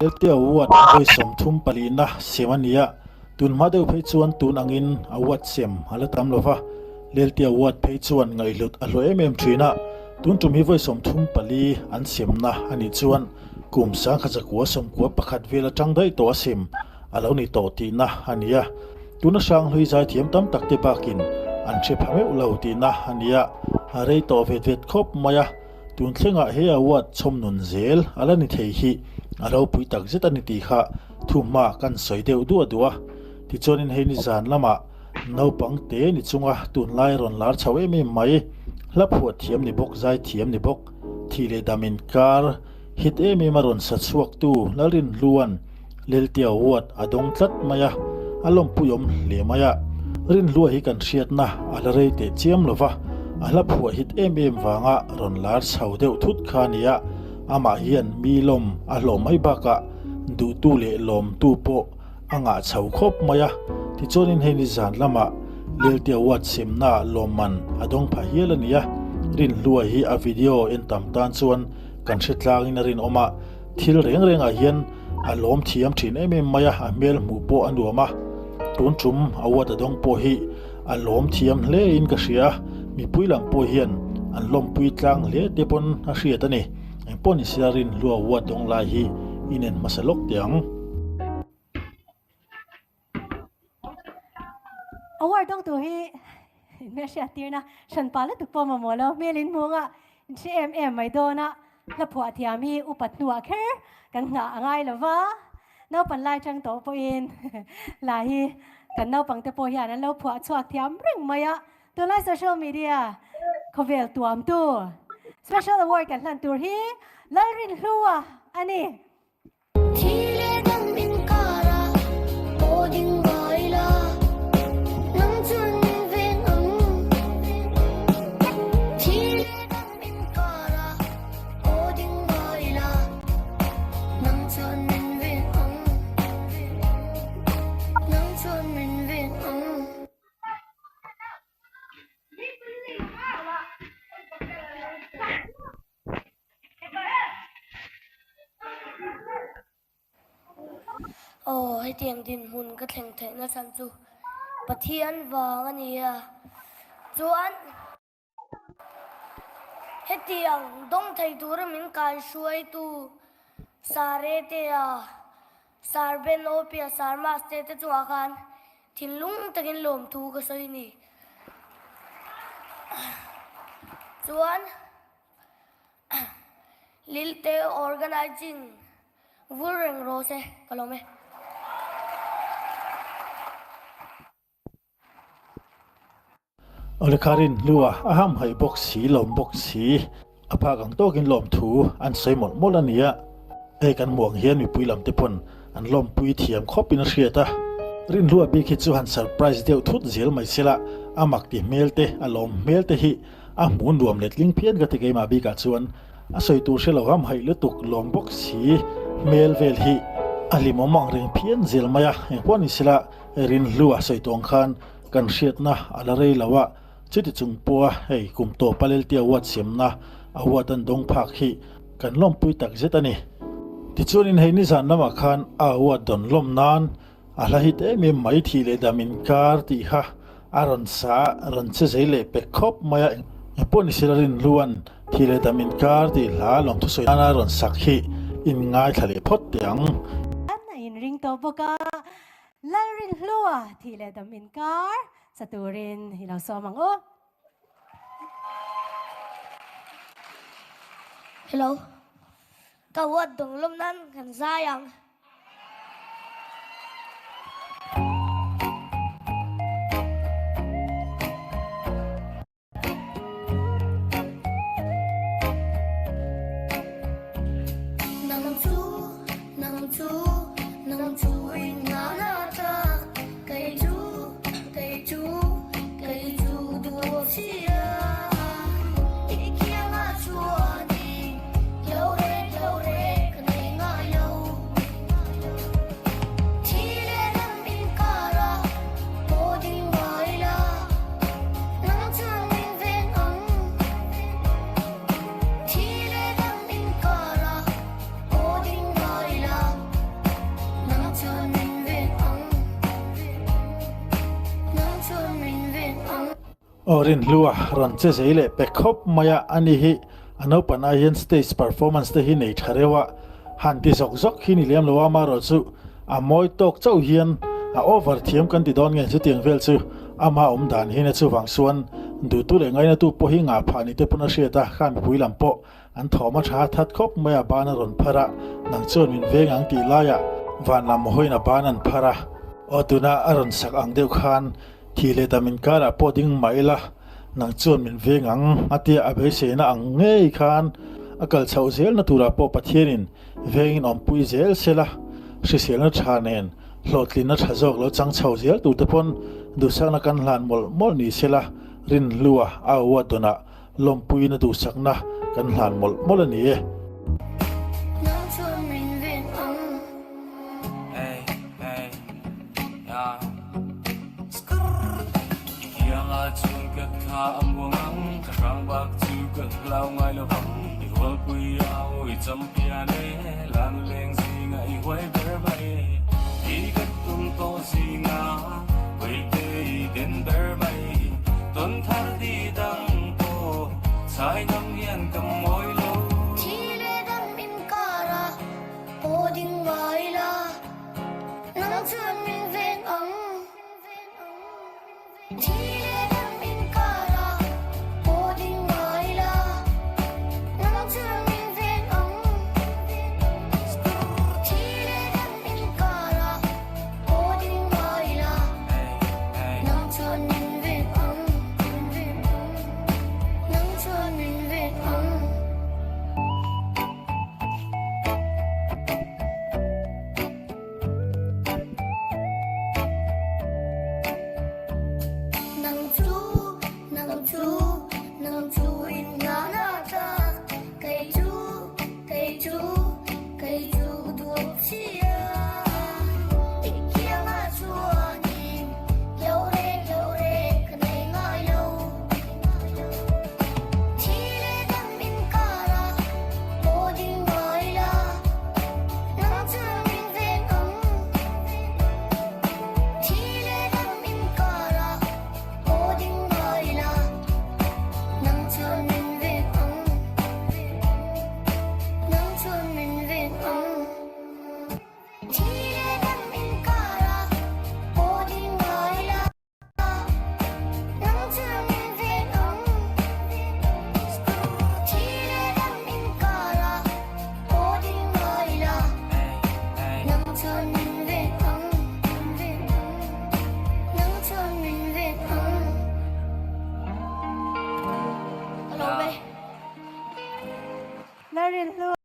LT Award vawi 34 na sem a ni a, tun hma deuh phei chuan tun angin award sem a la tam lo va, LT Award phei chuan ngaihhlut a hlawh em em thin a, tun tum hi vawi 34 an semna a nih chuan kum 1991 vel atang daih tawh a sem a lo ni tawh tihna a ni a, tuna hranghlui zaithiam tam tak te bakin an hre pha meuh lo tihna a ni a, a rei tawh vet vet khawp mai a. Tun thlengah he award chhawm nun zel a la ni thei hi a ropui tak zet a ni tih kha thuhma kan sawi deuh duah duah a. Tichuanin hei nizan lamah naupang te ni chunga tunlai rawn lar chho em em mai, hla phuah thiam ni bawk, zai thiam ni bawk, thih leh dam inkar hit em em a rawn sa chhuaktu Lalrinhlua'n Leltia Award a dawng tlat mai a, a lawmpuiawm hle mai a. Rinhlua hi kan hriatna a la rei teh chiam lo va, a hla phuah hit em em vanga rawn lar chho deuh thut kha a ni a, amah hian mi lawm a hlawh mai bakah duhtu leh lawmtu pawh a ngah chho khawp mai a. Tichuanin hei nizan lamah Leltia Award semnaah lawmman a dawng pha hial a ni a, Rinhlua hi a video en tam tan chuan kan hre tlangin a rinawm a. Thil reng rengah hian a lawm thiam thin em em mai a, a hmel hmuh pawh a nuam a, tun tum a uat a dawng pawh hi a lawm thiam hle in ka hria a, mipui lam pawh hian an lawmpui tlang hle te pawn a hriat a ni. Engpawh ni sela Rinhlua uat dawng lai hi inen hmasa lawk teh ang. Award dawng tur hi hmel hriat tirna hran pa lutuk pawh mamawh lo hmel in hmung a in hre em em mai dawn a hla phuah thiam hi upat hnuah kher kan nghah a ngai lo va naupan lai tang tawh pawhin la hi kan naupang te pawh hian an lo phuah chhuak thiam reng mai a tunlai social media khawvel tuamtu special award kan hlan tur hi Lalrinhlua a ni. Aw, hetiang dinhmun ka thleng theihna chhan chu Pathian vang a ni a. Chuan hetiang dawng thei tura min kaihruaitu Saretea, Sarben Opia, Sarmaste te chungah khan thinlung takin lawmthu ka sawi a ni. Chuan Lilte Organizing vul reng rawh se ka lawm e. Awle kha rin hlua a hamhaih bawk si lawm bawk si a phak ang tawkin lawmthu an sawi mawlh mawlh a nia. Hei kan hmuh ang hian mipui lam te pawn an lawmpui thiam khawp in a hriat a. Rinhlua bik hi chu han surprise deuh thut zel mai sela a mak ti hmel te a lawm hmel te hi A hmu nuam let tling phian ka ti keimah bikah chuan a sawi tur hre lo ham haih lutuk lawm bawk si hmel vel hi a hlimawm ang reng phian zel mai a, engpawh ni sela Rinhlu a sawi tawng khan kan hriatna a la rei lo a, chuti chung pawha hei kum tawpa Leltia award siamna award an dawng phak hi kan lawmpui tak zet a ni. Tichuanin hei nizan lamah khan a award dawn lawm nan A hla hit em em mai thih leh dam inkar tih kha a rawn sa a, rawn che zei leh pek khawp mai a, engpawh ni sela Rinhlua'n thih leh dam inkar tih hla lawmthu sawi nana rawn sak hi in ngaithla leh phawt teh ang. A inring tawh bawk a, Lalrinhlua thih leh dam inkar sa turin i lo sawm ang u. Hello, ka huat dawng lawm nan kan zai ang. Aw Rinhlua rawn che zei leh pe khawp mai a, ani hi a naupan ai hian stage performance te hi nei tha reuh a, han ti zawk zawk hi ni lem lo a, amaherawh chu a mawi tawk chauh hian a over thiam kan ti dawn nge chutiang vel chu ama awm dan hian a chuvang chuan duhtu leh ngainatu pawh hi ngah phah ni te pawn a hriat a, kha mipui lam pawh An thawm a tha that khawp mai a ban a rawn phar a, nang chuan min veng ang tih laiah van lam hawiin a ban an phar a. Aw tuna a rawn sak ang deuh khan thih leh dam inkarah pawh ding mah ila, nang chuan min veng ang a tia a beiseina ang ngei khan a kal chhoh zelna turah pawh Pathianin vengin awmpui zel sela, hriselna tha nen hlawhtlinna tha zawk lo chang chho zel turte pawn duhsakna kan hlan mawlh mawlh ni sela, Rinhlua a award dawnah Lawmpuiin a duhsakna kan hlan mawlh mawlh a ni e. Nang chuan min ven ang. Hey, hey, yeah. I kianga chuan ka tha a muang ang, ka hrang bak chu ka hlau ngai lo vang. I rualpui a awi champion e, lan leng zinga i huai ber mai. I ka tum tawh zinga. Puite i den ber mai tawn thar di dang pawh chhai ngam hian ka mawi lo. Thi leh dam inkar a pawh ding ngai la, nang chuan min veng ang. Thi leh dam inkar a pawh ding ngai la, nang chuan min veng ang. Thi leh dam inkar a. Aw ding ngai la, nang chuan min veng ang, nang chuan min veng ang. Nang chu, nang chu, nang chu in ngana tak, kei chu, kei chu, kei chu duh sia. I kiangah chuanin lo reng lo reng ka nei ngai lo. Thi leh dam inkar a pawh ding ngai la, nang chuan min veng ang. Thi leh dam inkar a pawh ding ngai la, nang chuan min veng ang. Nang chuan min veng ang. Thi leh dam inkar a pawh ding ngai la, nang chuan min veng ang. Thi leh dam inkar a pawh ding ngai la, nang chuan min veng ang. Nang chuan min veng ang. Ka lawm e. Lalrinhlu.